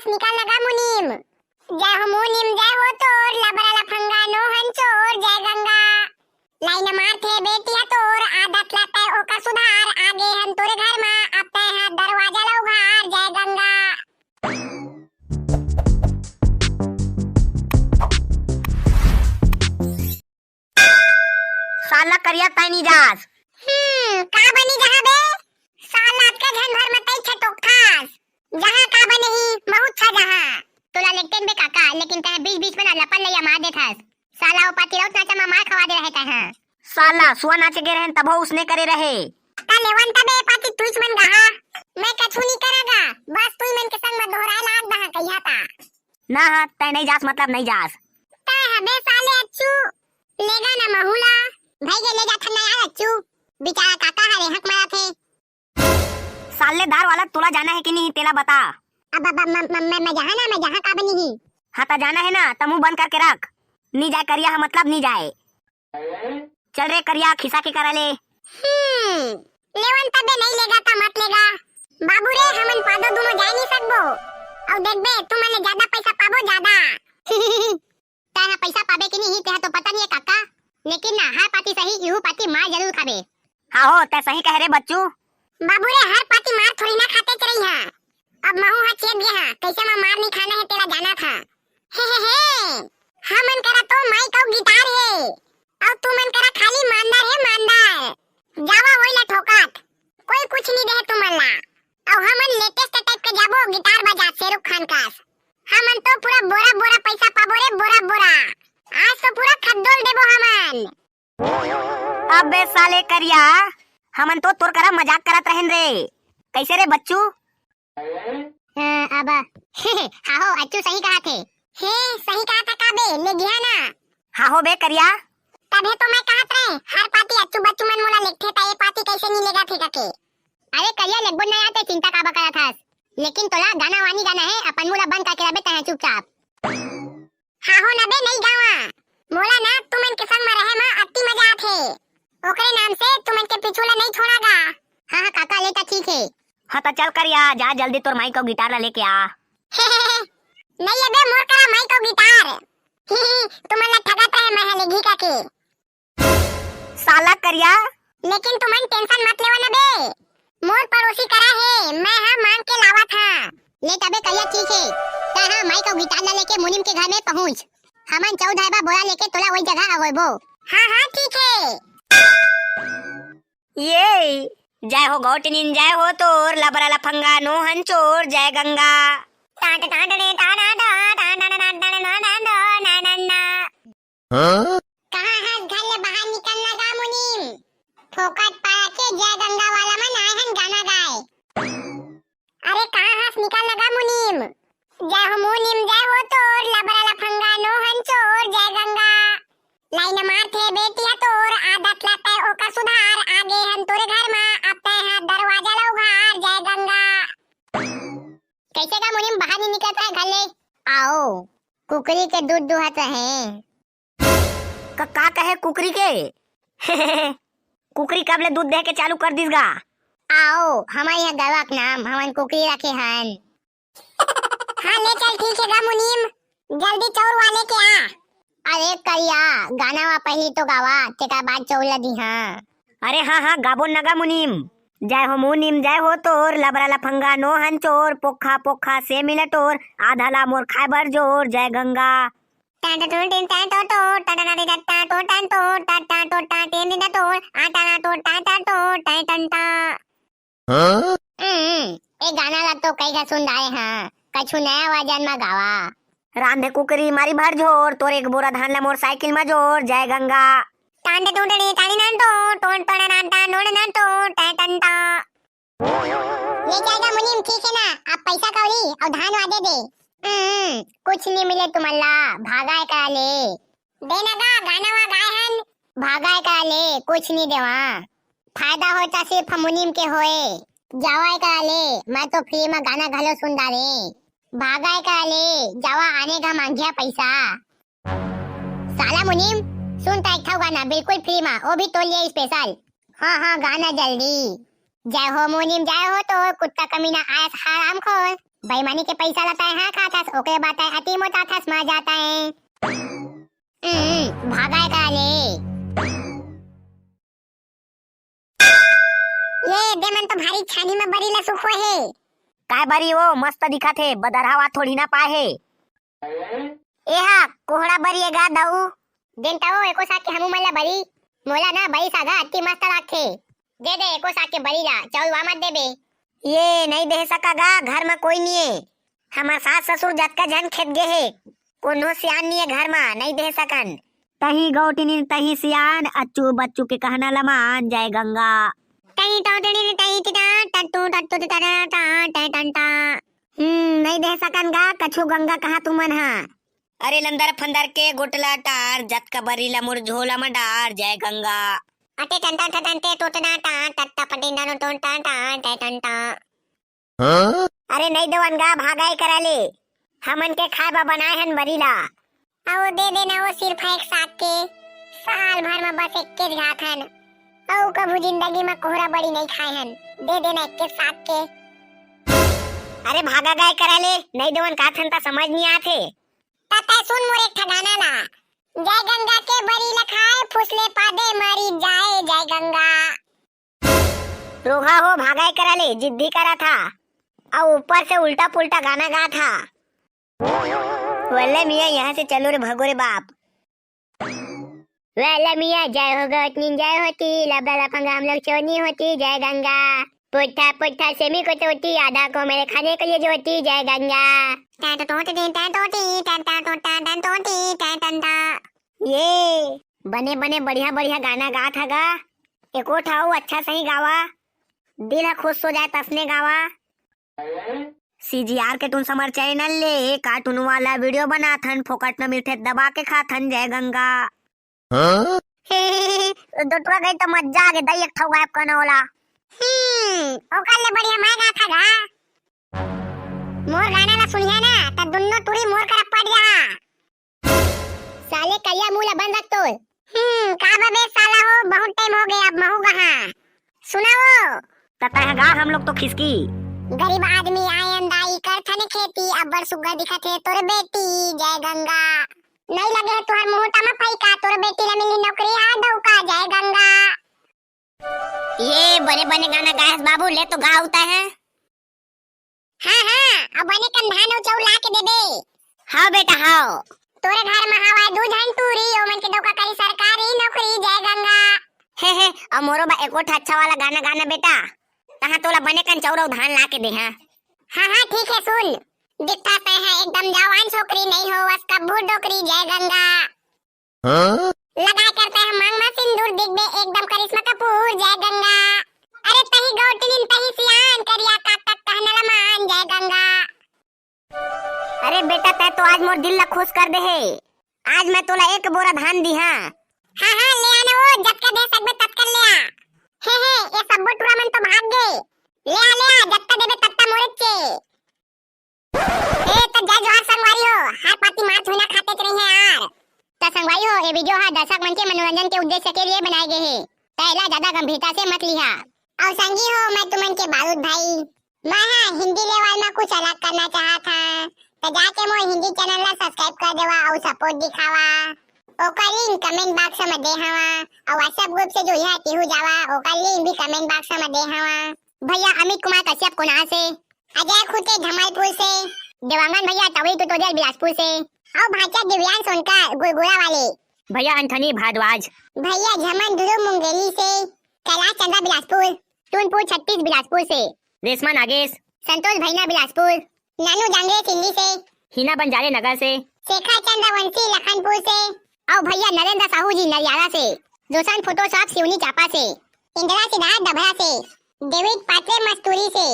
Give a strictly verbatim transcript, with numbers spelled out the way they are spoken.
निकाल ना गा मुनीम। जय हो मुनीम, जय हो तोर, लबरा लफंगा नोहन चोर, जय गंगा। लाइन मारथे बेटी ह तोर, आदत ला तय ओकर सुधार, आगे हन तोरे घर मा, अब तय ह दरवाजा ला उघार, जय गंगा। साला करिया तैं नी जास। हम्म, का बनी जहाँ बे? साला अतका झन भर में तैं छटोकथास। जहाँ का बने ही, बहुत छा जहाँ। तोला लेगतेन बे काका, लेकिन तैं बीच-बीच में ना लपन लैया मार देथस। साला ओ पाती रउत नाचा में मार खवा दे रहे तैं हा। साला सुआ नाचे गे रहेन तभो उसने करे रहे। त लेवन तबे पाती तुइच मन गा हा। मैं कछु नी करा गा, बस तुई मन के संग में दोहराए लाग दहा कहिया ता। ना हा, तैं नहीं जास मतलब नहीं जास। तैं हबे साले अच्छू, लेगा ना महूला। भाई के ले जाथन ना यार अच्छू, बेचारा काका हरे हक मारा थे। साले दार वाला तोला जाना है कि नहीं तेला बता। अब, अब, अब, मैं, मैं, मैं, मैं जहाँ ना, मैं जहाँ का बनी ही। हाँ, ता जाना है ना, त मुंह बंद करके रख। नी जाए करिया हा, मतलब नी जाए। चल रे करिया, खिसा के करा ले। हम्म, लेवन तबे नहीं लेगा ता मत लेगा। बाबू रे, हमन पादो दुनो जाए नहीं सकबो। अउ देखबे, तुमन ले ज्यादा पैसा पाबो, ज्यादा। तैं हा पैसा पाबे कि नहीं, तेहा तो पता नहीं है काका, लेकिन ना हर पाती सही, इहू पाती मार जरूर खाबे। हाँ हो, तैं सही कहे रे बच्चू। बाबू रे, हर पाती मार थोड़ी ना खाते चरई हा। अब महू हा चेत गे हा, कैसे मा मार नहीं खाना है तेला जाना था। हे हे हे, हमन करा तो माइक अउ गिटार हे, अउ तुमन करा खाली मांदर हे मांदर। जावा वही ला ठोकत, कोई कुछ नहीं दे तुमन ला। अउ हमन लेटेस्ट टाइप के जाबो गिटार बजा शेरुख खान कस। हमन तो पूरा बोरा बोरा पैसा पाबो रे, बोरा बोरा। आज तो पूरा खद्दोल देबो हमन। अबे साले करिया, हमन तो तोर करा मजाक करत रहेन रे। कैसे रे बच्चू? हाँ, अब हाहो, अच्छू सही कहा थे। हे, सही कहा था का बे, ले गया ना? हाहो बे करिया। तभे तो मैं कहत रहे, हर पाती अच्छू बच्चू मन मोला लेगथे, त ए पाती कैसे नहीं लेगा थे कके। अरे करिया, लेगबो नहीं आते, चिंता काबर करत हस? लेकिन तोला गाना वानी गाना है, अपन मुंह ला बंद करके रहबे तैं चुपचाप। हाहो न बे, नहीं गावा। मोला ना तुमन के संग में रहे में अति मजा आथे। ओकरे नाम से तुमन के पीछू ला नहीं छोड़ा गा। हाँ, हाँ, काका, ले ता ठीक है। हाँ, ता चल करिया, जा जल्दी तोर माइक अउ गिटार ला लेके आ। नहीं है बे, मोर करा माइक अउ गिटार। तुमन ला ठगत रहे मैं हा लेगी का के। साला करिया। लेकिन तुमन टेंशन मत लेवा ना बे, मोर पड़ोसी करा हे, मैं हा मांग के लावत हा। ले तबे करिया, ठीक हे, तैं हा माइक अउ गिटार ला लेके मुनीम के घर में पहुंच। हमन चौदह बा बोरा लेके तोला वही जगह अगोरबो। हाँ, हाँ, ठीक हे। ये जय हो गौटनिन, जय हो तोर लबरा लफंगा नोहन चोर, जय गंगा। टाट टाट रे टाटा टाटा टाटा टाटा टाटा टाटा। हाँ? कहाँ हस? घर ले बाहर निकल ना गा मुनीम। फोकट पारा के जय गंगा वाला मन आए हन गाना गाए। अरे कहाँ हस? निकल ना गा मुनीम। जय हो मुनीम, जय हो तोर, लबरा लफंगा नोहन चोर, जय गंगा। लाइन मारथे बेटिया तोर, आदत ला तय ओकर सुधार, आगे हन तोरे घर मा, अब तय हा दरवाजा ला उघार, जय गंगा। कैसे गा मुनीम, बाहर नहीं निकलत रहे घर ले? आओ, कुकरी के दूध दुहत रहे। का, का कहे कुकरी के? कुकरी कब ले दूध दे के चालू कर दिस गा? आओ, हमर यहाँ गरवा के नाम, हमन कुकरी रखे हन। हाँ, ले चल, ठीक हे गा मुनीम, जल्दी चौर वाले के आ। अरे करिया, गाना वा पहिली तो गावा, तेकर बाद चौर ला दिहा। अरे हाँ, हाँ, गाबो न गा मुनीम। जय हो मुनीम, जय हो तोर, लबरा लफंगा नोहन चोर, पोखा पोखा से मिला टोर, आधा ला मोर खाए बर जोर, जय गंगा। टाटा टून टिन टाटा टो, टाटा टाटा टाटा टो टाटा टो, टाटा टो टाटा टिन टिन टो, आ टाटा टो टाटा टो, टाटा टन टा। हाँ? हम्म, ए गाना ला तो कई घा सुन डारे हाँ, कछु नया वर्जन मा गावा। रांधे कुकरी मारी भर झोर, तोर एक बोरा धान ला मोर साइकिल मा जोर, जय गंगा। टांडे टूटड़ी टाड़ी नंटो, टोन टोड़ा नाटा नोड़े नंटो, टाटा टा। ले जाएगा मुनीम, ठीक है ना? अब पैसा कौड़ी अउ धान वा दे दे। हम्म, कुछ नहीं मिले तुमन ला, भागा एकरा ले। दे ना गा, गाना वा गाए हन। भागा एकरा ले, कुछ नहीं देवा। फायदा होता सिर्फ मुनीम के होए। जावा एकरा ले, मैं तो फ्री में गाना घलो सुन डारे। भागा एकरा ले, जावा आने का मांगिया पैसा। साला मुनीम, सुन तो एक ठो गाना बिल्कुल फ्री में, वो भी तोर लिए स्पेशल। हाँ, हाँ, गाना जल्दी। जय हो मुनीम, जय हो तो कुत्ता कमीना आया हरामखोर। बेईमानी के पैसा ला तैं हा खाथस, ओकरे बाद तैं अति मोटाथस, मर जाथस। हम्म, भागय का ले। ये दे मन तो भारी छानी में बरी ला सुखो हे। काय बरी वो मस्त दिखत हे, बदरहा वा थोड़ी ना पाए हे। एहा कोहड़ा बरी ए गा दाऊ। देन त वो एको साग के हमू मन ला बरी। मोला ना बरी साग हा अति मस्त लागथे। दे दे एको साग के बरी ला, चौल वा मत देबे। ये नइ दे सका गा, घर म कोई निये। हमर सास ससुर जतका झन खेत गे हे, कोनो सियान निये घर म, नइ दे सकन। तही गौटिनिन तही सियान, अच्चू बच्चू के कहना ल मान, जय गंगा। तही टोटड़ी तही टिटा, टट्टू टट्टू टिटा टा, टा, टा, टा। हम्म, नइ दे सकन गा, कछु गंगा कहा तुमन हा। अरे लंदर फंदर के गोटला टार, जतका बरी ला मोर झोला म डार, जय गंगा। अटे टंटा टंटे टोटना टा, टट्टा पटिंडा नो टोन टा, टा, टे टंटा। हाँ? अरे नइ देवन गा, भागय करा ले। हमन के खाय बर बनाय हन बरी ला। अउ दे देना वो सिर्फ एक साग के। साल भर म बस एक्केच घात हन। अउ कभू जिंदगी म कोहरा बरी नइ खाय हन। दे देना एक्केच साग के। अरे भागा गाय करा ले, नइ देवन काथन त समझ नइ आथे। त तै सुन मोर एक ठा गाना ला। जय गंगा के बरी ला खाए, फुसले पादे मरी जाए, जय गंगा। रोगहा हो भागय करा ले, जिद्दी करा था। अउ ऊपर से उल्टा पुल्टा गाना गा था। वल्ले मियाँ यहाँ से चलो रे भगो रे बाप। वल्ले मियाँ जय हो गौतनी जय होती, लबड़ा लफंगा हम लोग चोनी होती, जय गंगा। पुट्ठा पुट्ठा सेमी को चोटी, आधा को मेरे खाने के लिए जो होती, जय गंगा। टैं टोटी, टैं टोटी, टैं टैं टोटी, टैं टोटी, टैं टन टा। ये बने बने बढ़िया बढ़िया गाना गात हगा। एको ठा अउ अच्छा सही गावा, दिल ह खुश हो जाए तसने गावा। सीजीआर के टून समर चैनल ले कार्टून वाला वीडियो बनाथन, फोकट न मिलथे दबा के खाथन, जय गंगा। हाँ? दो टुरा गई तो मजा आ गई, दई एक ठौ गायब करना वाला। हम्म, ओकर ले बढ़िया मैं गात हगा। मोर गाना ला सुनिया ना, त दुन्नो टुरी मोर करा पड़ जा। साले करिया मुंह ला बंद रख तोर। हम्म, का बे साला हो, बहुत टाइम हो गया, अब महू कहाँ। सुना वो। त तैं गा, हम लोग तो खिसकी। गरीब आदमी आयन दाई करथन खेती, अब्बड़ सुग्घर दिखत हे तोर बेटी, जय गंगा। नहीं लगे हे तुहर मुहूर्ता म फैका, तोर बेटी ला मिली नौकरी, आ डौका, जय गंगा। ये बने बने गाना गायस बाबू, ले तो गा उता है। हाँ, हाँ, अब बने कन धान अउ चाउर ला के देबे। हाँ बेटा, हाँ। तोरे घर म हवय दू झन टूरी, ओमन के डौका करी सरकारी नौकरी, जय गंगा। हे, हे, अब मोरो बा एको ठा अच्छा वाला गाना गाना बेटा। तहाँ तोला बने कन चाउर अउ धान ला के दे, हाँ। हाँ, हाँ, ठीक है, सुन। दिखता तै है एकदम जवान छोकरी, नहीं हो वस कब्बू डोकरी, जय गंगा। हाँ? लगाय करते हैं मांग में सिंदूर, दिखबे एकदम करिश्मा कपूर, जय गंगा। अरे तही गौटिनिन तही सियान, करिया काका कहना ल मान, जय गंगा। अरे बेटा, तै तो आज मोर दिल ला खुश कर दे हे। आज मैं तोला एक बोरा धान दिहा। हाँ, हाँ, ले आना वो, जतका दे सकबे ततका ले आ। हे, हे, ये सब्बो टुरा मन तो भाग गे। ले आ, ले आ, जतका देबे ततका मोरे चे। ए, त जय जोहार संगवारी हो, हार पाती मार छुईना खाते च रही है यार। त संगवारी हो, ये वीडियो हा दर्शक मन के मनोरंजन के उद्देश्य के लिए बनाए गए हे, त एला ज्यादा गंभीरता से मत लिहा। अउ संगी हो, मैं तुमन के बारूद भाई, मैं हा हिंदी लेवल में कुछ अलग करना चाहत हा, त जाके मोर हिंदी चैनल ला सब्सक्राइब कर देवा अउ सपोर्ट दिखावा। ओकर लिंक कमेंट बॉक्स में दे हवा, अउ WhatsApp ग्रुप से जुड़िया तेहू जावा, ओकर लिंक भी कमेंट बॉक्स में दे हवा। भैया अमित कुमार कश्यप कोना से? अजय खुटे धमलपुर से। देवांगन भैया टवरी ट्यूटोरियल बिलासपुर से। अउ भांचा दिव्यांश सोनकर गुड़गुड़ा वाले। भैया एंथनी भारद्वाज। भैया झमन दुरु मुंगेली से। कैलाश चंद्र बिलासपुर। टूनपुर छत्तीस बिलासपुर से। रेशमा नागेश। संतोष भैना बिलासपुर। नानू जांगरे सिल्ली से। हीना बंजारे नगर से। शेखर चंद्रवंशी लखनपुर से। अउ भैया नरेंद्र साहू जी नरियाला से। रोशन फोटोशॉप सिवनी चांपा से। इंदिरा सिद्धार्थ डभरा से। डेविड पात्रे मस्तूरी से।